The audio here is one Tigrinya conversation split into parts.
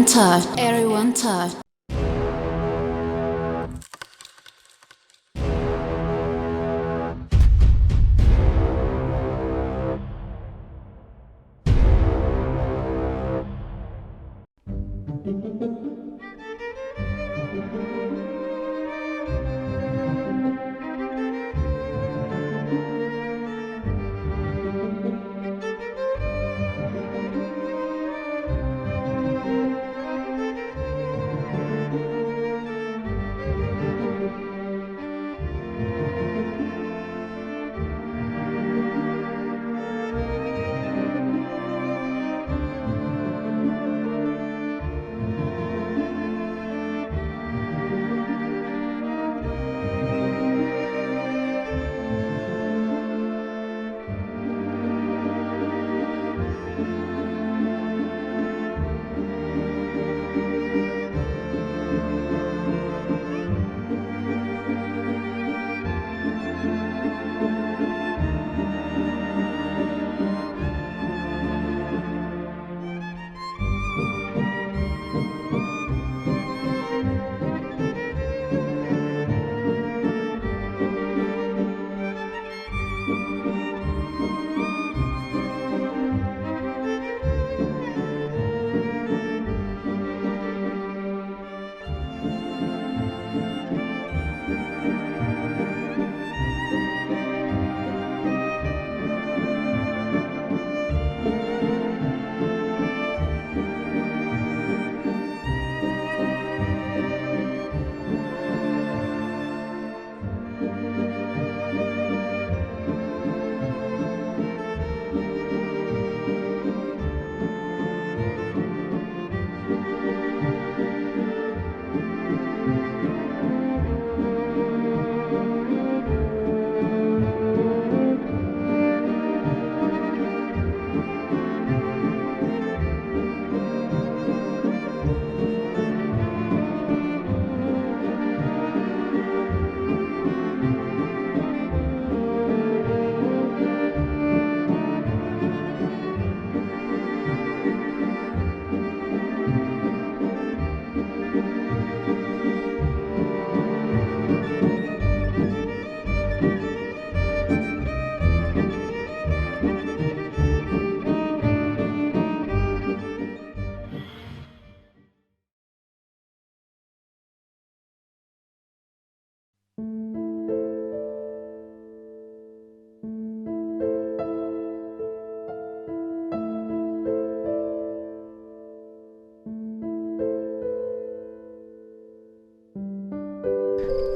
Touch. Everyone touch.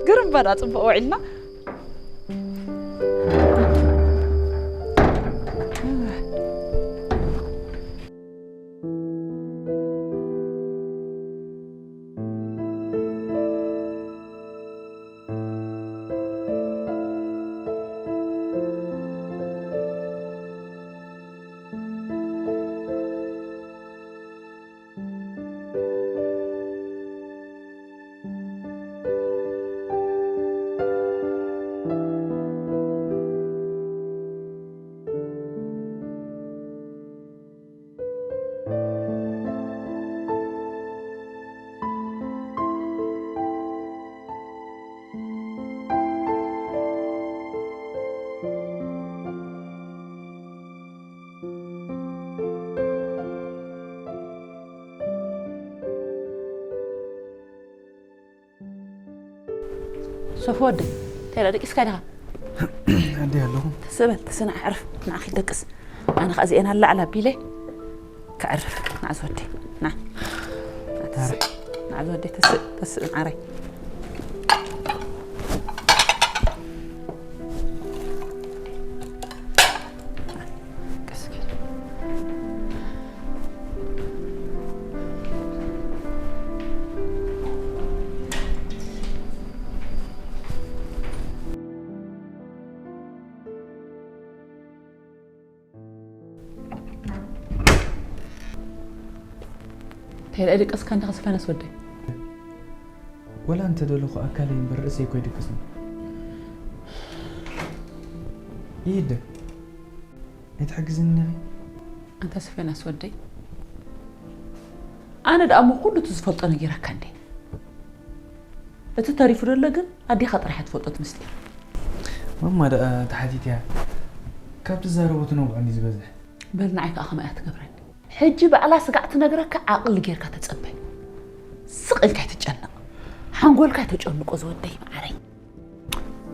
ግርም በዳ ጽቡቕ ውዒልና። ሶፊ ወደይ፣ እንታይ ደኣ ደቂስካ ዲኻ? ኣደይ ኣለኹ። ተስእ በል፣ ተስእ ንዓ ዕረፍ፣ ንዓ ኪድ ደቅስ። ኣነ ኸኣ እዚኤን ኣላዕላ ኣቢለ ከዕርፍ። ንዓ ዝወደይ፣ ንዓ። ንዓ ዝወደይ፣ ተስእ፣ ተስእ መዓረይ። ቀስ ኪድ። እንታይ ደኣ ደቀስካ እንዳ ከስፈነስ ወደይ? ወላ እንተ ደለኹ ኣካለይ እምበር ርእሰይ እኮ ኣይድቅስን። ይሂድ ዶ? ኣይትሕግዝኒ ኢኺ? ኣንታ ስፈናስ ወደይ፣ ኣነ ደኣ እሞ ኩሉ እቲ ዝፈልጦ ነጊረካ እንዴ? እቲ ተሪፉ ደሎ ግን ኣዴኻ ጥራሕ እያ ትፈልጦ እቲ ምስጢር። ማማ ደኣ ተሓቲትያ ካብ ትዛረቦ ትነውዖኒ ዝበዝሕ። በል ንዓይ ከኣ ከማይ እያ ትገብረኒ። ሕጂ ባዕላ ስጋዕ ትነግረካ ዓቕሊ ጌርካ ተጸበ። ስቕ ኢልካ ኣይትጨነቕ። ሓንጎልካ ኣይተጨንቆ ዝወደይ መዓረይ።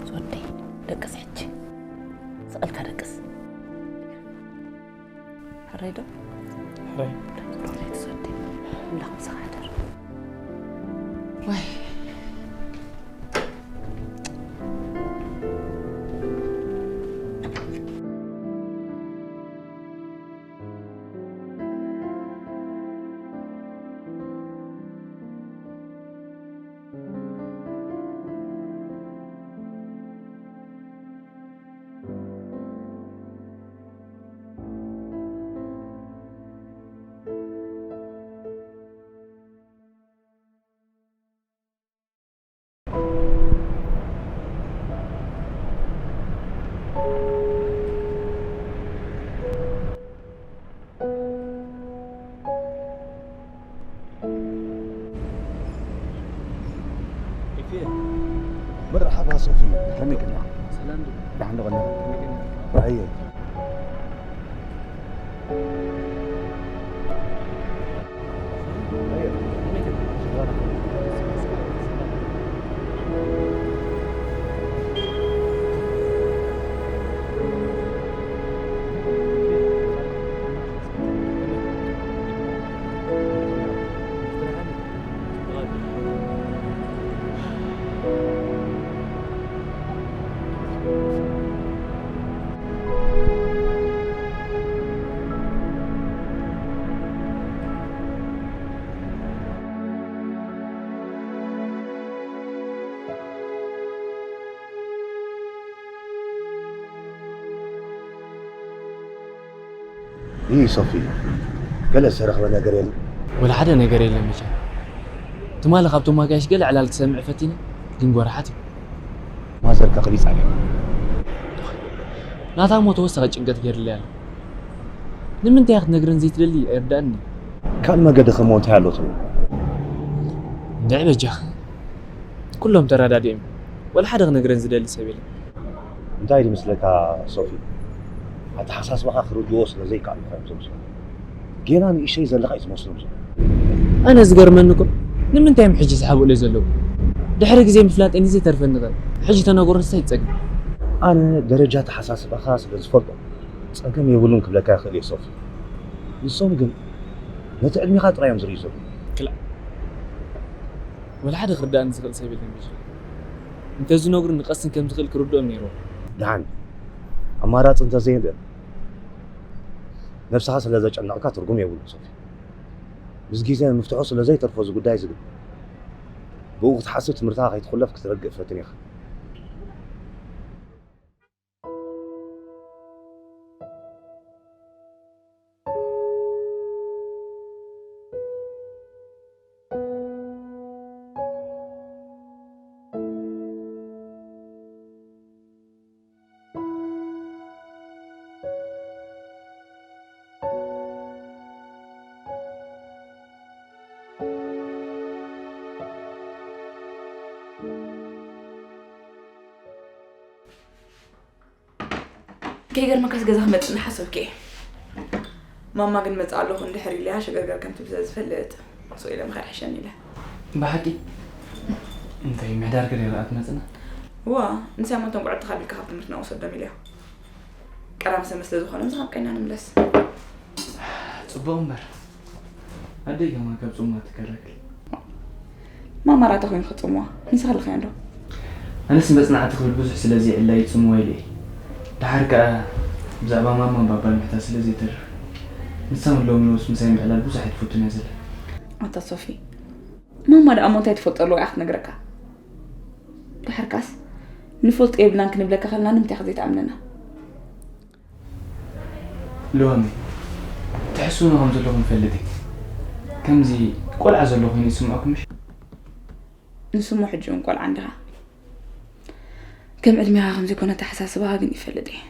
ዝወደይ ደቅስ ሕጂ። ስቕ ኢልካ ደቅስ። ሕራይ ዶ? ሕራይ። ሮሌት ዝወደይ። ኣምላኽ ምሳኻ ይሕደር። ዋይ። መርሓባ ሶፊ፣ ከመይ ቀኒኻ? ሰላም ዶ? ደሓን ዶ ቀኒኻ? ከመይ ቀኒኻ? ኣየ። ይህ ሶፊ፣ ገለ ዝተረኽበ ነገር የለን? ወላ ሓደ ነገር የለን ብቻ። ትማሊ ካብቶም ኣጋይሽ ገለ ዕላል ክሰምዕ ፈቲነ፣ ግን ጎርሓት እዩ። ማዘር ከቕቢጻ እያ። ናታ እሞ ተወሳኺ ጭንቀት ገይርለይ ኣሎ። ንምንታይ ክትነግረን ዘይትደሊ ኣይርዳእኒ። ካልእ መገዲ ከሞ እንታይ ኣሎ ትብል? እንድዒ በጃኺ። ኩሎም ተረዳዲኦም። ወላ ሓደ ክነግረን ዝደሊ ሰብ የለን። እንታይ ድመስለካ ሶፊ? ኣተሓሳስባኻ ክርድዎ ስለ ዘይከኣሉ እዮም ዝመስሉ። ጌና ንእሽተይ ዘለኻ እዩ ዝመስሎም ዘሎ። ኣነ ዝገርመኒ እኮ ንምንታይ እዮም ሕጂ ዝሓብኡለይ ዘለዉ? ድሕሪ ግዜ ምፍላጠይ ንዘይተርፈኒ ኸ? ሕጂ ተነገሮስ እንታይ ጸገም? ኣነ ደረጃ ኣተሓሳስባኻ ስለ ዝፈልጦ ጸገም የብሉን ክብለካ ይኽእል እየ ሶፊ። ንሶም ግን ነቲ ዕድሜኻ ጥራይ እዮም ዝርእዩ ዘለዉ። ክላእ። ወላ ሓደ ክርዳእኒ ዝኽእል ሰብ የለን ብቻ። እንተዝነግሩኒ ቀስን ከም ዝኽእል ክርድኦም ነይርዎ። ደሓን ኣማራጺ እንተዘየለ ነብስኻ ስለ ዘጨነቕካ ትርጉም የብሉን ሶፊ። ምስ ግዜ ምፍትሑ ስለ ዘይተርፎ እዚ ጉዳይ እዚ ግን ብኡ ክትሓስብ ትምህርትኻ ከይትኹለፍ ክትረግእ ፈትን ኢኻ። ከይገርመካስ ገዛ ክመጽእ እናሓሰብኩ እየ። ማማ ግን መጽእ ኣለኹ እንድሕር ኢለያ ሸገርገር ከም ትብል ስለ ዝፈልጥ፣ ስቕ ኢለ ምኻድ ይሕሸኒ ኢለ። ብሓቂ? እንታይ ምሕዳር ገለ ይርኣ ትመጽና? እዋ፣ ንሳ እሞ እቶም ቆልዑት ተኻቢልካ ካብ ትምህርቲ ናብኡ ሰዶም ኢለዮ። ቀዳም ሰንበት ስለ ዝኾነ፣ ምሳኻ ቀኒና ንምለስ። ጽቡቕ እምበር። ኣደይ ከማን ካብ ጽምዋ ትከላከል። ማማ ራታ ኮይኑ ክጽምዋ፣ ንስኻ ኣለኻዮ ዶ? ኣነስ መጽናዕቲ ክብል ብዙሕ ስለ ዘይዕላ ይጽምዋ ኢለ እየ። ደሓር ከኣ ብዛዕባ ማማን ባባን ምሕታት ስለ ዘይተርፍ፣ ንሳ እውን ሎሚ ንኡስ ምሳይ ምዕላል ብዙሕ ኣይትፈቱን እያ ዘላ። ኣታ ሶፊ፣ ማማ ደኣ እሞ እንታይ ትፈልጦ ኣለዋ እያ ክትነግረካ? ደሓር ከኣስ ንፈልጦ የብልናን ክንብለካ ከለና ንምንታይ ኢኻ ዘይትኣምነና? ሎሚ ትሕስውኒ ከም ዘለኹም እፈልጥ እየ። ከምዚ ቆልዓ ዘሎ ኮይኑ ይስምዐኩም ምሽ? ንሱ እሞ ሕጂ እውን ቆልዓ እንዲኻ። ከም ዕድሜኻ ከም ዘይኮነ ኣተሓሳስባኻ ግን ይፈልጥ እየ።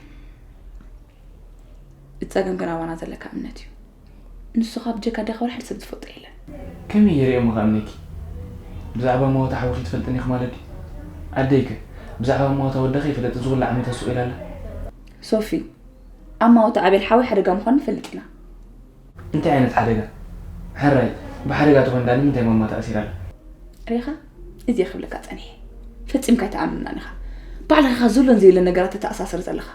እቲ ጸገም ግን ኣባና ዘለካ እምነት እዩ። ንሱ ካብ ጀካ ደኻ ወላ ሓደ ሰብ ዝፈልጦ የለን። ከመይ ገይረ እሞ ከኣምነኪ? ብዛዕባ ማውታ ሓውኺ ትፈልጥኒ ኢኺ ማለት ድዩ? ኣደይከ ብዛዕባ ማውታ ወደኺ ይፈለጥ እዚ ኩሉ ዓመት ኣስቑ ኢላ ኣላ? ሶፊ፣ ኣብ ማውታ ኣቤል ሓወይ ሓደጋ ምዃኑ ንፈልጥ ኢና። እንታይ ዓይነት ሓደጋ? ሕራይ ብሓደጋ ተኾይኑ ዳ ንምንታይ ማማ ተኣሲራ ኣላ? ሪኻ፣ እዚ እየ ክብለካ ጸኒሐ። ፈጺምካ ኣይትኣምንናን ኢኻ። ባዕልኻ ኢኻ ዘሎን ዘየለን ነገራት ተተኣሳስር ዘለኻ።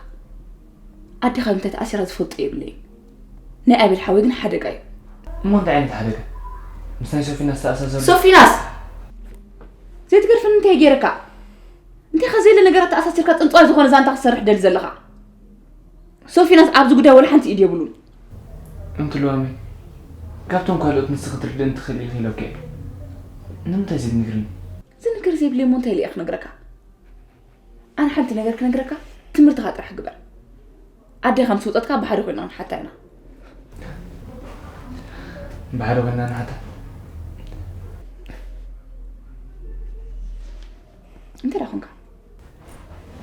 ኣዴኻ ብምንታይ ተኣሲራ ዝፈልጦ የብለይን። ናይ ኣቤል ሓወይ ግን ሓደጋ እዩ። እሞ እንታይ ዓይነት ሓደጋ? ምስ ናይ ሶፊናስ ተኣሳሰሩ? ሶፊናስ! ዘይትገድፈኒ እንታይ ገይረካ? እንታይ ኸ ዘየለ ነገራት ተኣሳሲርካ ጥንጥዋይ ዝኾነ ዛንታ ክትሰርሕ ደሊ ዘለኻ? ሶፊናስ ኣብዚ ጉዳይ ወላ ሓንቲ ኢድ የብሉን። እንቲ ልዋመይ፣ ካብቶም ካልኦት ንስኺ ክትርድእኒ ትኽእሊ ኢኺ ኢሎኪ እየ። ንምንታይ ዘይትነግርኒ? ዝንገር ዘይብለይ እሞ እንታይ ኢለ እየ ክነግረካ? ኣነ ሓንቲ ነገር ክነግረካ፣ ትምህርትኻ ጥራሕ ግበር። ኣዴኻ ምስ ውጸትካ ብሓደ ኮይና ክንሓታ ኢና። ብሓደ ኮይና ንሓታ። እንታይ ደኣ ኾንካ?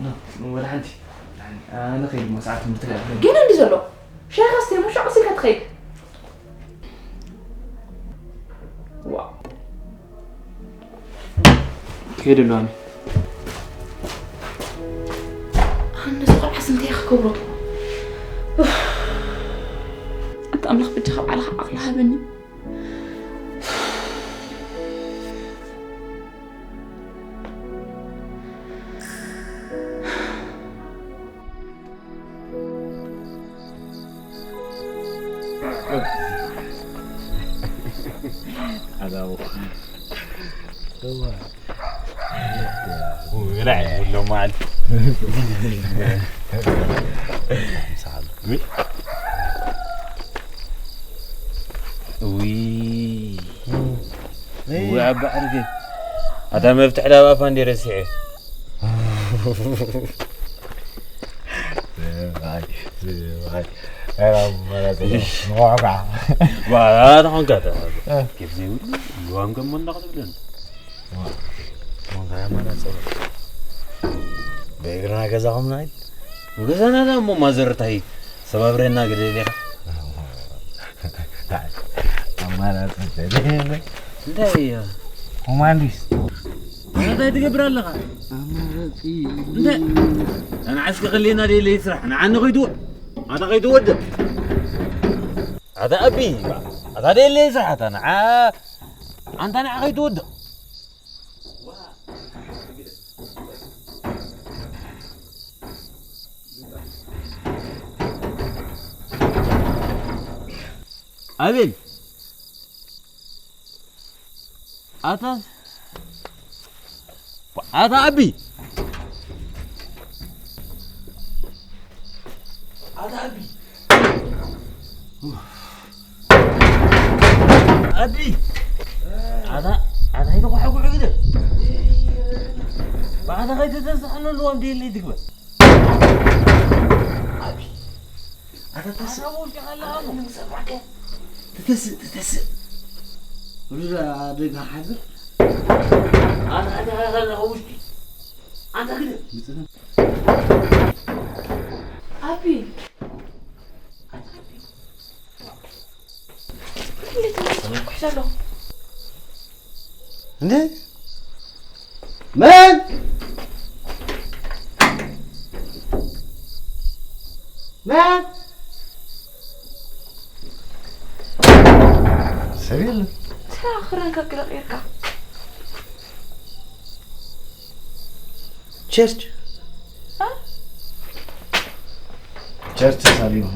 ኖ፣ ወላ ሓንቲ። ኣነ ኸይድ እሞ ሰዓት ትምህርቲ ደኣ ኣለኒ። ግን እንዲ ዘሎ፣ ሻሂ ኸስተይ እሞ ሻዕ ወሲድካ ትኸይድ። ዋ። ከይድ ኣሎ ኣነ። ኣነ እዚ ቆልዓስ እንታይ ክገብሮ? ኡፍ። ኣታ ኣምላኽ በጃኻ ባዕልኻ ዓቕሊ ሃበኒ። ኣዛቡ። እዋ። ወላሂ ወሎ ማል። ውይ። ውይ፣ ኣባ ዓርከይ። ኣታ መፍትሕ ዳባ ፋንዴ ረሲዐ። ኣይ፣ ኣይ፣ ኣይ፣ ኣይ፣ ኣይ፣ ንዋጋ። ዋ፣ ኣታ ኾንካ፣ ኣታ። እ። ኬፍ ዘይብሉ፣ ልዋም ገሞ እንዳቕ ትብለኒ። ዋ፣ ሞንጋያ ማራ ጸባ። ብእግርና ገዛኹም ንኸይድ? ገዛና ዳ እሞ ማዘር ታይ ሰባብረና ግደ ኢኻ? ኣማራጺ ስለዘየለ። እንታይ እያ? ኮማንዲስ። እንታይ ትገብር ኣለኻ? ኣማራጺ። እንታይ? ኣነ ዓስኪ ክልየና ደየለ ስራሕ። ንዓኒ ከይትወ-፣ ኣታ ከይትወድእ። ኣታ ኣቢ፣ ኣታ ደየለ ስራሕ፣ ኣታ ንዓ-፣ ኣንታ ንዓ ከይትወድእ። ኣቤል፣ ኣታ፣ ኣታ ኣቢ፣ ኣታ ኣቢ። ኣቢ! ኣታ፣ ኣታ ኣይተጓሓጉሑ ግደ። ብኣታ ከይተተስእ ኣለዎ፣ ኣብ ደየለይ ትግበር። ኣቢ! ኣታ ተስእ። ኣታ ውልቂ ኣለኻ እሞ። ተተስእ፣ ተተስእ። ሩዛ ደጋ ሓድር። ኣታ፣ ኣታ፣ ኣታ፣ ኣታ ውሽጢ። ኣታ ግደ። ኣቢ! ኣታ ኣቢ! እንዴት ነው ኩሕሰሎ? እንዴ? መን? መን? ሰብ የለን። ስራ ክረንካ ክለቕ ኢርካ። ቸርች። እ? ቸርች ሳሊም።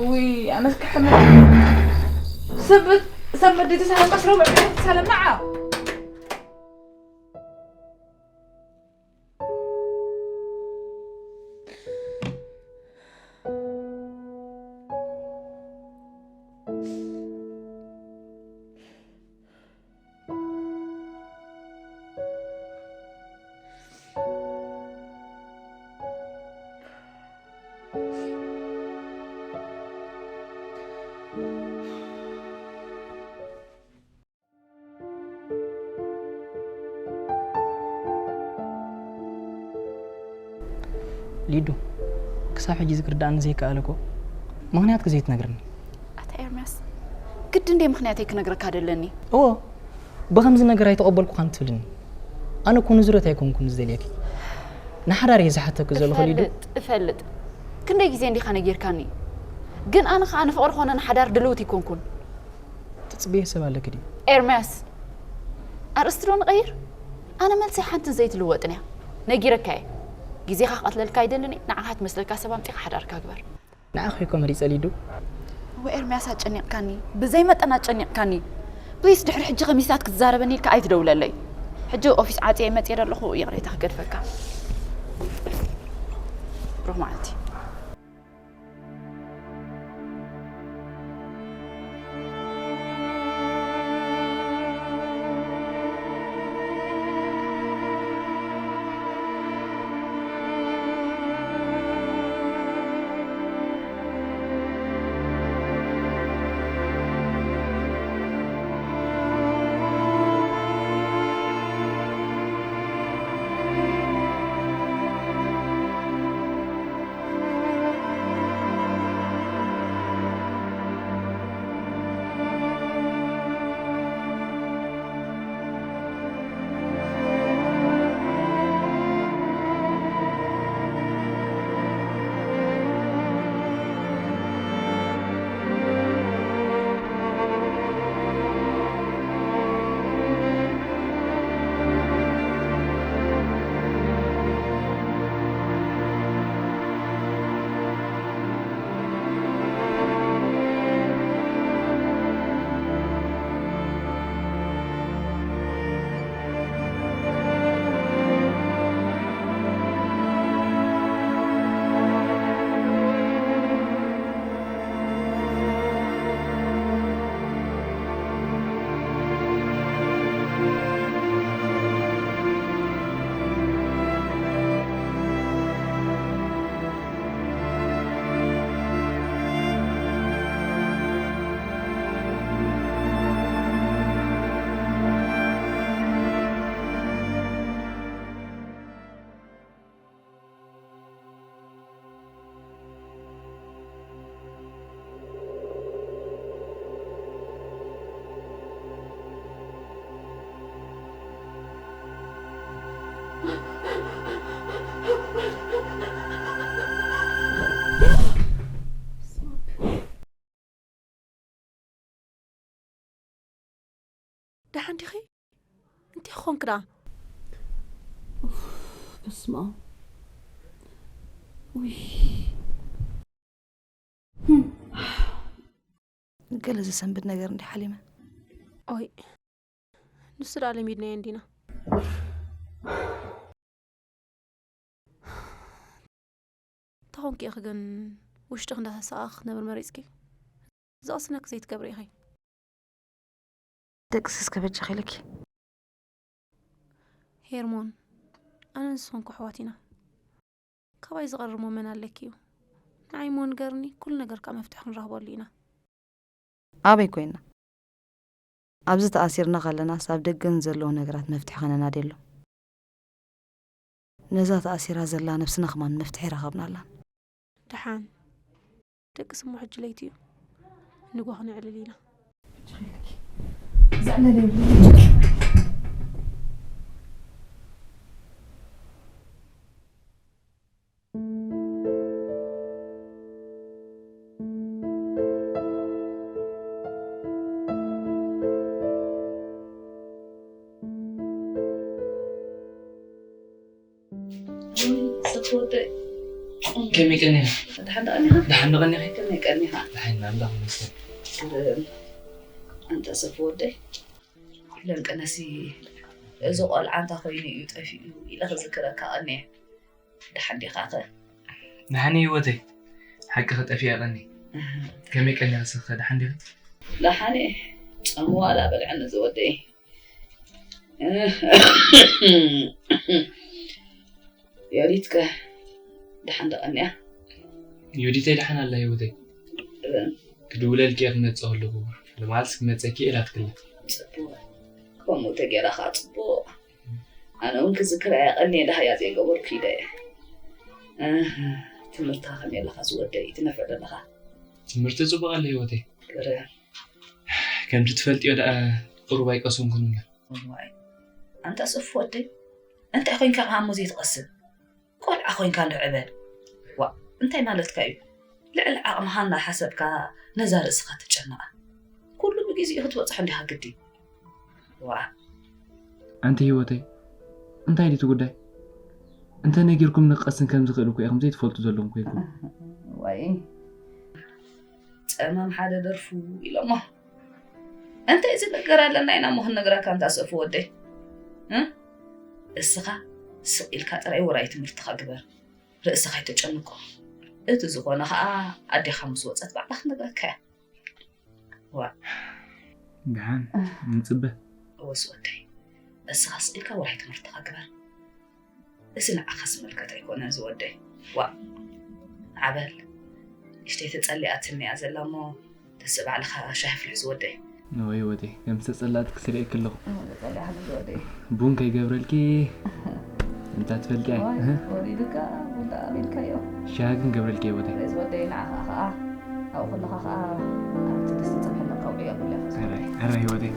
ውይ፣ ኣነስ ክሕመ። ሰብ፣ ሰብ መዲ ተሳለም ቀስሮ መዲ ተሳለም ንዓ። ሊዱ፣ ክሳብ ሕጂ ዝክርዳእኒ ዘይከኣለ እኮ ምኽንያትኪ ዘይትነግርኒ። ኣታ ኤርምያስ፣ ግዲ እንደ ምኽንያተይ ክነግረካ ደለኒ። እዎ፣ ብኸምዚ ነገር ኣይተቐበልኩኻን ትብልኒ። ኣነ እኮ ንዙረት ኣይኮንኩን ዝደልየኪ። ንሓዳር እየ ዝሓተኩ ዘለኹ ሊዱ። እፈልጥ፣ እፈልጥ። ክንደይ ግዜ እንዲኻ ነጊርካኒ? ግን ኣነ ኸኣ ንፍቕሪ ኾነ ንሓዳር ድልውቲ ኣይኮንኩን። ትጽብየ ሰብ ኣለኪ ድዩ? ኤርምያስ፣ ኣርእስቲ ዶ ንቐይር? ኣነ መልሰይ ሓንትን ዘይትልወጥን እያ። ነጊረካ እየ። ግዜኻ ክቐትለልካ ኣይደልን እየ። ንዓኻ ትመስለካ ሰብ ኣምጺኻ ሓዳርካ ግበር። ንዓኺ እኮ መሪጸ ሊዱ። እወ ኤርምያስ ኣጨኒቕካኒ፣ ብዘይ መጠን ኣጨኒቕካኒ። ፕሊስ ድሕሪ ሕጂ ከሚስታት ክትዛረበኒ ኢልካ ኣይትደውለለይ። ሕጂ ኦፊስ ዓጽየ መጽየ ዘለኹ ይቕሬታ ክገድፈካ። ብሩኽ መዓልቲ። ደሓን ዲኺ? እንታይ ኾንክ ደኣ? ኡፍ፣ በስመ ኣብ። ውይ። ገለ ዘሰንብድ ነገር እንዲ ሓሊመ። ኦይ፣ ንሱ ደኣ ለሚድናዮ እንዲና። ተኾንኪ ኢኺ ግን ውሽጥኺ እንዳተሳቐ ክትነብሪ መሪጽኪ? ዘቕስነኪ ዘይትገብሪ ኢኺ። ደቅሲ እስከ በጃኺ ኢለኪ። ሄርሞን፣ ኣነ ንስኽን እኮ ኣሕዋት ኢና። ካባይ ዝቐርሞ መን ኣለኪ እዩ? ንዓይ እሞ ንገርኒ፣ ኩሉ ነገር ከኣ መፍትሒ ክንረኽበሉ ኢና። ኣበይ ኮይና? ኣብዚ ተኣሲርና ከለናስ ኣብ ደገ ንዘለዉ ነገራት መፍትሒ ከነናድየሎም። ነዛ ተኣሲራ ዘላ ነብስና ከማን መፍትሒ ኣይረኸብናላን። ደሓን። ደቅስ እሞ ሕጂ ለይቲ እዩ። ንግሆ ክነዕልል ኢና። ዘዕለለ የብለይ። ሰፍ ወደይ። ከመይ ቀኒኻ? ደሓን ዶ ቀኒኻ? ደሓን ዶ ቀኒኺ? ከመይ ቀኒኻ? ደሓን ኣምላኽ ይመስገን። ሰላም። ኣንታ ሰፍ ወደይ። ሎምቅነሲ እዚ ቆልዓ እንታይ ኮይኑ እዩ ጠፊኡ ኢለ ክዝክረካ ቀንየ። ደሓን ዲኻኸ? ደሓን እየ ህይወተይ። ሓቅኺ ጠፊኣ ቀንየ። እህ። ከመይ ቀኒኺ ንስኺኸ ደሓን ዲኺ? ደሓን እየ። ጾም ዋላ በልዐኒ ዝወደይ። ዮዲትከ ደሓን ዶ ቀኒያ? ዮዲተይ ደሓን ኣላ ህይወተይ። እህ። ክድውለልኪ እየ ክመጽእ ከለኹ። ልማልስ ክመጸኪ እየ ኢላትክኒ። ጽቡቕ። ከምኡ ተገይራ ኸዓ ጽቡቕ። ኣነ እውን ክዝክራ እየ ቀንየ ደሃያ ዘይገበርኩ ኢለ እየ። እህ፣ ትምህርትኻ ከመይ ኣለኻ ዝወደይ? ትነፍዕ ዶ ኣለኻ? ትምህርቲ ጽቡቕ ኣሎ ህይወተይ። ከምቲ ትፈልጥዮ ደኣ ቁሩብ ኣይቀሰንኩን እምበር። ዋይ ኣንታ ሰፉ ወደይ፣ እንታይ ኮይንካ ከኣ እሞ ዘይትቐስን? ቆልዓ ኮይንካ እንዶ ዕበ። ዋ እንታይ ማለትካ እዩ? ልዕሊ ዓቕምኻ እናሓሰብካ ነዛ ርእስኻ ተጨንቓ። ኩሉ ብግዜኡ ክትበጽሖ እንዲኻ ግዲ። ዋ ኣንቲ ህይወተይ እንታይ ድዩ እቲ ጉዳይ? እንተ ነጊርኩም ንክቐስን ከም ዝኽእል እኮ ኢኹም ዘይትፈልጡ ዘለኹም ኮይንኩም። ወይ ጸማም ሓደ ደርፉ ኢሎሞ። እንታይ ዝነገር ኣለና ኢና እሞ ክንነግረካ ኣንታ ሰፉ ወደይ? እ? እስኻ ስቕ ኢልካ ጥራይ ውራይ ትምህርትኻ ግበር። ርእስኻ ኣይተጨንቆ። እቲ ዝኾነ ኸኣ ኣዴኻ ምስ ወጸት ባዕላ ክትነግረካ እያ። ዋ ደሓን ንጽበ። እወ ዝወደይ፣ እስኻ ስቕ ኢልካ ውራይ ትምህርትኻ ግበር። እዚ ንዓኻ ዝምልከት ኣይኮነን ዝወደይ። ዋ ዓበል፣ ንእሽተይ ተጸሊኣትኒ እያ ዘላ እሞ ተስእ ባዕልኻ ሻሂ ኣፍልሕ ዝወደይ። እወ ህይወተይ፣ ከም ዝተጸላእትኪ ስሪኤኪ ኣለኹ። ተጸሊኣትኒ ዝወደይ። ቡን ከይገብረልኪ እንታ ትፈልጢ ኣይ ዋይ ወሪዱካ ቡን ኣቢልካዮ። ሻሂ ግን ገብረልኪ ህይወተይ። ዝወደይ ንዓኻ ኸኣ ኣብኡ ከለኻ ኸኣ ኣብቲ ድስቲ ጸብሒ ለካ ውዕዮ ኣብሉ ኢኻ። ሕራይ ሕራይ ህይወተይ።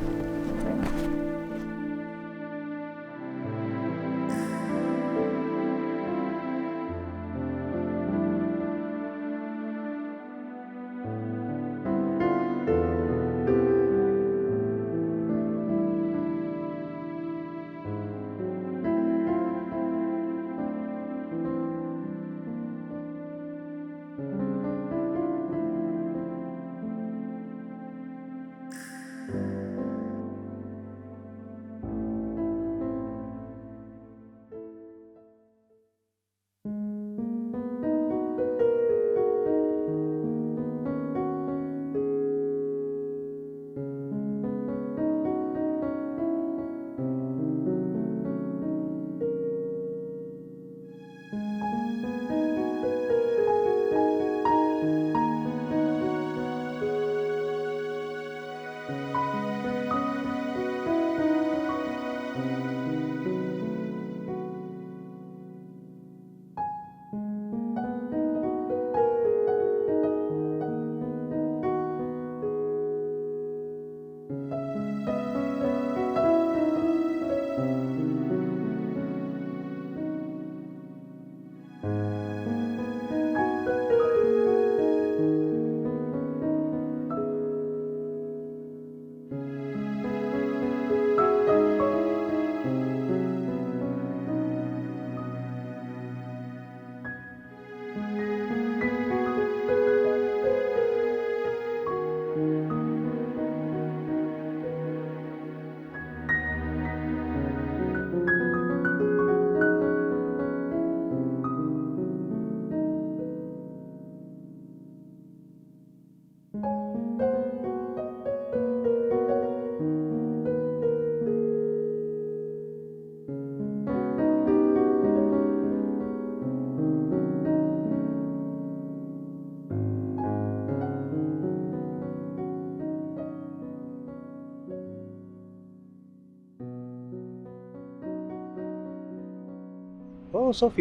ኦ ሶፊ፣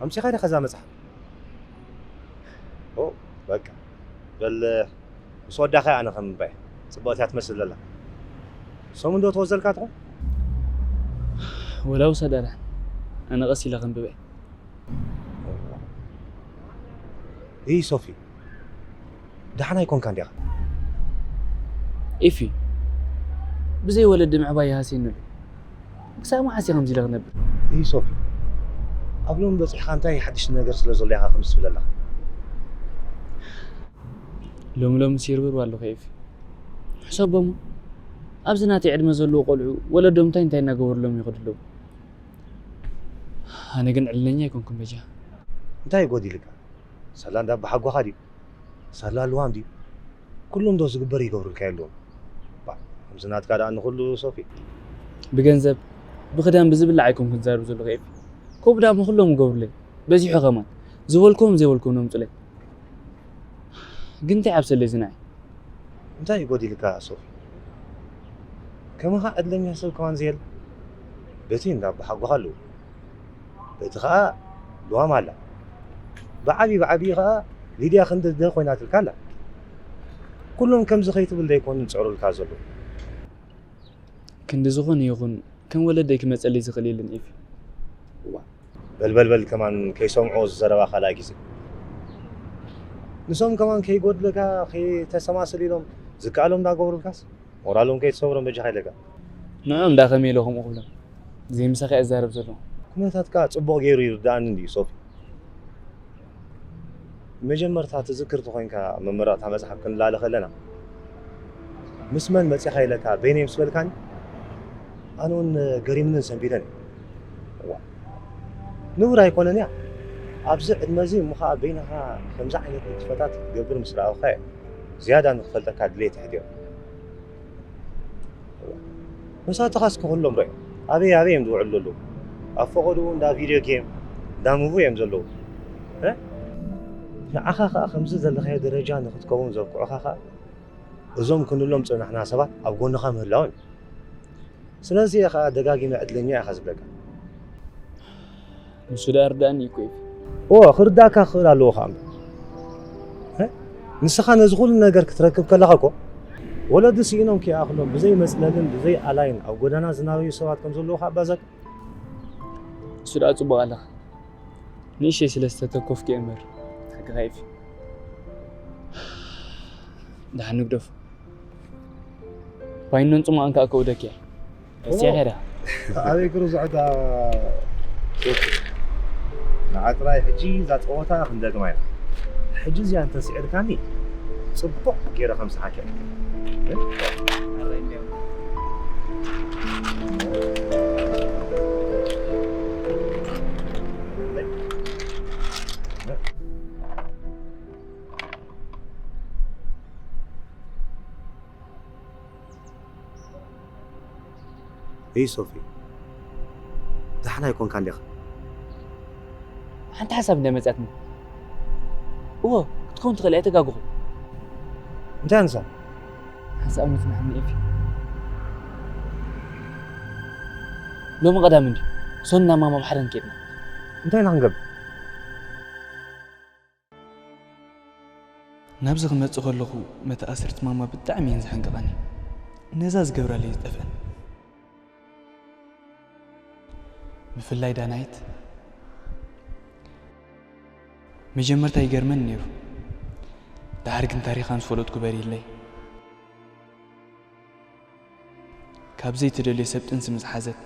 ኣምጺኻ ዲኻ እዛ መጽሓፍ? ኦ በቃ በል፣ ምስ ወዳኻ ኣነ ከም እምባይ ጽብቕቲ እያ ትመስል ዘላ። ሰሙን ዶ ትወዘልካ ትኾን? ወላ ውሰዳ ደሓን፣ ኣነ ቀስ ኢለ ከንብበ እየ። እይ ሶፊ፣ ደሓን ኣይኮንካን ዲኻ? ኢፊ፣ ብዘይ ወለዲ ምዕባይ ይሃስየኒ ኣሎ። ክሳብ መዓስ እየ ከምዚ ኢለ ክነብር? እይ ሶፊ፣ ኣብ ሎሚ በጺሕካ እንታይ ሓድሽ ነገር ስለ ዘሎ ኢኻ ከምዚ ትብል ኣለኻ? ሎሚ ሎሚ ሲርብርብ ኣለኹ ኢፊ። ሕሰቦሞ፣ ኣብዚ ናተይ ዕድመ ዘለዉ ቆልዑ ወለዶም እንታይ እንታይ እናገበሩሎም ይኸዱ ኣለዉ። ኣነ ግን ዕድለኛ ኣይኮንኩን በጃ። እንታይ ጎዲልካ? ሳላ እንዳ ኣባሓጎኻ ድዩ? ሳላ ልዋም ድዩ? ኩሎም ዶ ዝግበር ይገብሩልካ የለውን? ባ፣ ከምዚ ናትካ ደኣ ንኹሉ ሶፊ። ብገንዘብ ብኽዳን ብዝብላዕ ኣይኮንኩን ዝዛረብ ዘለኹ ኤፊ። ከምኡ ደኣ እሞ ኩሎም ይገብሩለይ። በዚሑ ከማን። ዝበልክዎም ዘይበልክዎም ነምጹለይ። ግን እንታይ ዓብሰለይ እዚ ንዓይ? እንታይ እዩ ጎዲልካ ሶፊ? ከማኻ ዕድለኛ ሰብ ከማን ዘየለ። በቲ እንዳ ኣቦሓጎኻ ኣለዉ። በቲ ኸኣ ልዋም ኣላ። ብዓብዪ ብዓብዪ ኸኣ ሊድያ ክንዲ ደ ኮይናትልካ ኣላ። ኩሎም ከምዚ ከይትብል ደይኮኑ ዝፅዕሩልካ ዘለዉ። ክንዲ ዝኾነ ይኹን ከም ወለደይ ክመፀለይ ዝኽእል የለን ኤፊ። እዋ፣ በልበልበል ከማን ከይሰምዑ ዘረባ ካልኣይ ግዜ። ንሶም ከማን ከይጎድለካ ከይተሰማስል ኢሎም ዝከኣሎም እንዳገበሩልካስ ሞራሎም ከይትሰብሮም በጃኻ ኢለካ። ንዕኦም ዳ ከመይ ኢለ ከምኡ ክብሎም? ዘይምሳኻ እየ ዝዛረብ ዘለኹ። ኩነታትካ ጽቡቕ ገይሩ ይርድኣኒ እንድዩ ሶፊ። መጀመርታ ትዝክር ተኾይንካ መመረቕታ መጽሓፍ ክንላለ ከለና ምስ መን መጺኻ ኢለካ በይነይ ምስ በልካኒ ኣነ እውን ገሪምንን ሰንቢደን እየ። እዋ፣ ንቡር ኣይኮነን እያ። ኣብዚ ዕድመ እዚ እሞ ኸኣ በይንኻ ከምዚ ዓይነት ንጥፈታት ክትገብር ምስ ረኣኹኻ እየ ዝያዳ ንኽፈልጠካ ድሌት የሕድዮ። መሳትኻ እስኪ ኩሎም ርኣዮም። ኣበይ ኣበይ እዮም ዝውዕሉ ዘለዉ? ኣብ ፈቐድኡ እንዳ ቪድዮ ጌም፣ እንዳ ሙቪ እዮም ዘለዉ። እ? ንዓኻ ኸኣ ከምዚ ዘለኻዮ ደረጃ ንኽትከውን ዘብቅዑኻ ኸኣ እዞም ክንብሎም ዝጸናሕና ሰባት ኣብ ጎንኻ ምህላዎም እዩ። ስለዚ እየ ኸኣ ደጋጊመ ዕድለኛ ኢኻ ዝብለካ። ንሱ ደኣ ርድኣኒ እዩ እኮ ኢፊ። እወ፣ ክርዳእካ ክኽእል ኣለዎ ኸኣ እምበር። እ? ንስኻ ነዚ ኩሉ ነገር ክትረክብ ከለኻ እኮ ወለዲ ስኢኖም ከይኣኽሎም ብዘይ መጽለልን ብዘይ ኣላይን ኣብ ጎዳና ዝናበዩ ሰባት ከም ዘለዉ ኸኣ ባዛካ። ንሱ ደኣ ጽቡቕ ኣለኻ። ንእሽተይ ስለ ዝተተኮፍኩ እየ እምበር። ሓቅኻ ኢፊ። ደሓን ንግደፎ። ባይኖን ጽማቕን ከኣ ከእውደኪ እየ። እስያ ኸዳ። ኣበይ ክርዝዖ እታ ሶፊ? ንዓ ጥራይ ሕጂ እዛ ጸወታ ክንደግማ ኢና። ሕጂ እዚኣ እንተስዒርካኒ ጽቡቕ ገይረ ከምስሓካ እየ። እይ ሶፊ፣ ደሓን ኣይኮንካን ዲኻ? ሓንቲ ሓሳብ እንድያ መጽኣትኒ። እወ፣ ክትከውን ትኽእል፣ ኣይተጋግኹ። እንታይ ሓንሳብ? ሓንሳብ ምጽናሕኒ ኤፊ። ሎሚ ቀዳም እንድዩ። ሶንና ማማ ብሓደ ንኬድና። እንታይ ኢና ክንገብር? ናብዚ ክመጽእ ከለኹ መተኣስርቲ ማማ ብጣዕሚ እየን ዘሐንቅቓኒ። ነዛ ዝገብራለይ ዝጠፍአን። ብፍላይ ዳናይት መጀመርታ ይገርመኒ ነይሩ። ደሓር ግን ታሪኻ ምስ ፈለጥኩ በሪህለይ። ካብ ዘይትደልዮ ሰብ ጥንሲ ምስ ሓዘት፣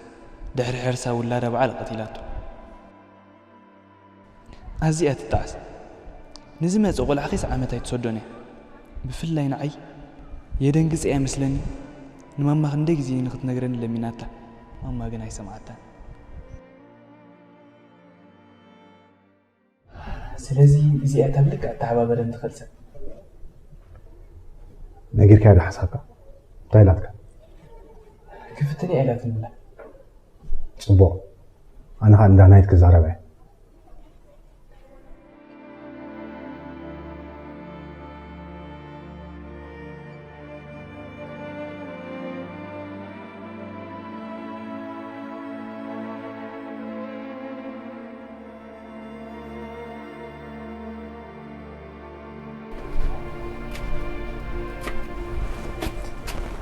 ድሕሪ ሕርሳ ውላዳ ባዕላ ቀቲላቶ። ኣዚኣ ትጠዓስ። ንዝመጽእ ቆልዓኺስ ዓመት ኣይትሰዶን እያ። ብፍላይ ንዓይ የደንግጽ እያ መስለኒ። ንማማ ክንደይ ግዜ ንኽትነግረኒ ለሚናታ። ማማ ግን ኣይሰምዓታን። ስለዚ እዚኣ እታ ብልክዕ እተሓባበረኒ ትኽእል ሰብ። ነጊርካያ ዶ ሓሳብካ? እንታይ ኢላትካ? ክፍትን እያ ኢላትኒ ብላ። ጽቡቕ። ኣነ ኸኣ ንዳናይት ክዛረብ እየ።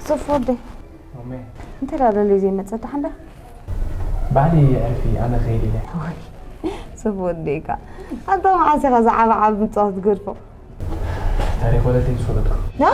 ሶፍ ወደይ፣ ማመይ። እንታይ ደኣ ለለይ ዘይመጸ ደሓን ዳ? ባዕሊ ዕርፊ ኣነ ኸይድ ኢለ። ወይ፣ ሶፍ ወደይ እካ። ኣንታ መዓስ ኢኻ ዝዓበ ዓቢ ምጽዋት ትገድፎ? ታሪኽ ወለደይ ዝፈለጥኩ። ና?